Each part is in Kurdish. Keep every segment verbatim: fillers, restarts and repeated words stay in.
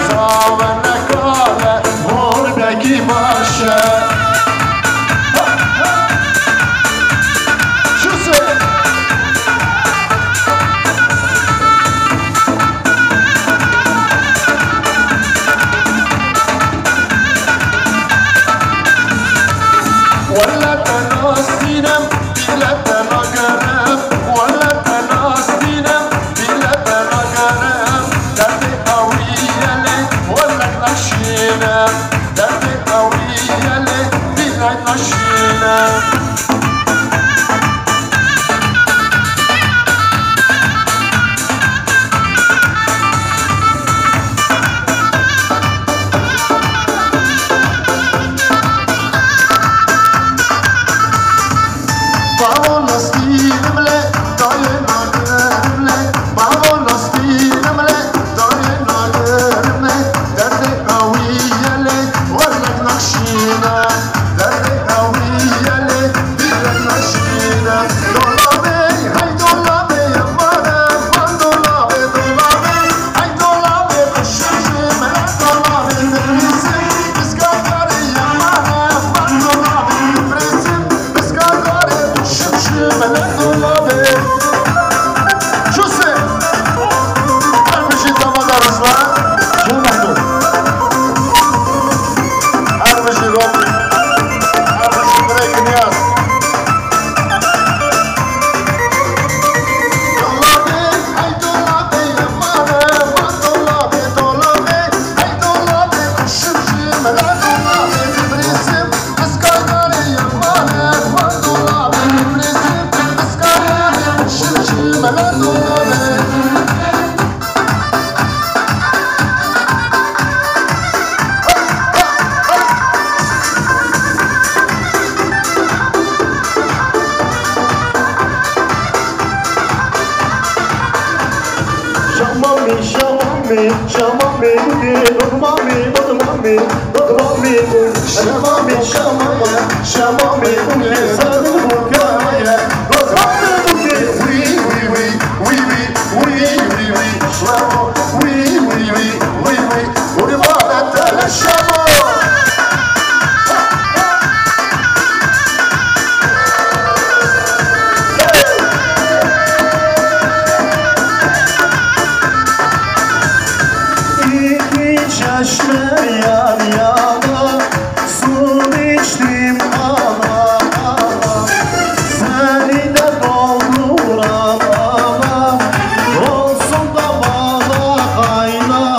Çawenekale hordekî baş e. Çuse. Wele te nastînim, bîle te nagerim. Wele te nastînim, bîle te nagerim. Derdê ewî ye lê wele naşînim. Derdê ewî ye lê bîle naşînim. Bavo nastînim lê dayê nagerim lê. Bavo nastînim lê dayê nagerim lê. Derdê ewî ye lê wele naşînim. Derdê ewî ye lê bîle naşînim. Dolabê, hey dolabê, yemare, van dolabê, dolabê. Hey dolabê, qişim ji mele dolabê, dibirîsim. Piska karê yemare, van dolabê, dibirîsim. Piska karê qişim ji mele dolabê. Çuse. Her bijî Damada Rizvan. Çi mexdûr? Her bijî Rob. Her bijî Break Niyaz. Dolabê, hey dolabê, yemare, van dolabê, dolabê, hey dolabê, qişim ji mele dolabê, dibirîsim. Piska karê yemare, van dolabê, dibirîsim. Piska karê qişim ji mele dolabê. Şamamê, şamamê, şamamê, dudê, dodmamê, dodmamê, dodmamê, şamamê, şamamê, şamamê, dudê, sarı bu kaya, dodmamê, dudê, wî, wî, wî. Wî, wî, wî, wî, wî, şlamo. Wî, wî, wî, wî, wî. Wî vana te şamo. İki çeşme yan yana. Su içtim ana ana, seni de dolduran ana, olsun da bana kaynana.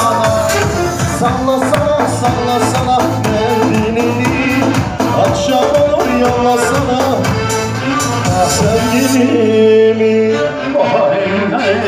Sallasana, sallasana mendilini, akşam olur yollasana sevgilimi. Oy, oy.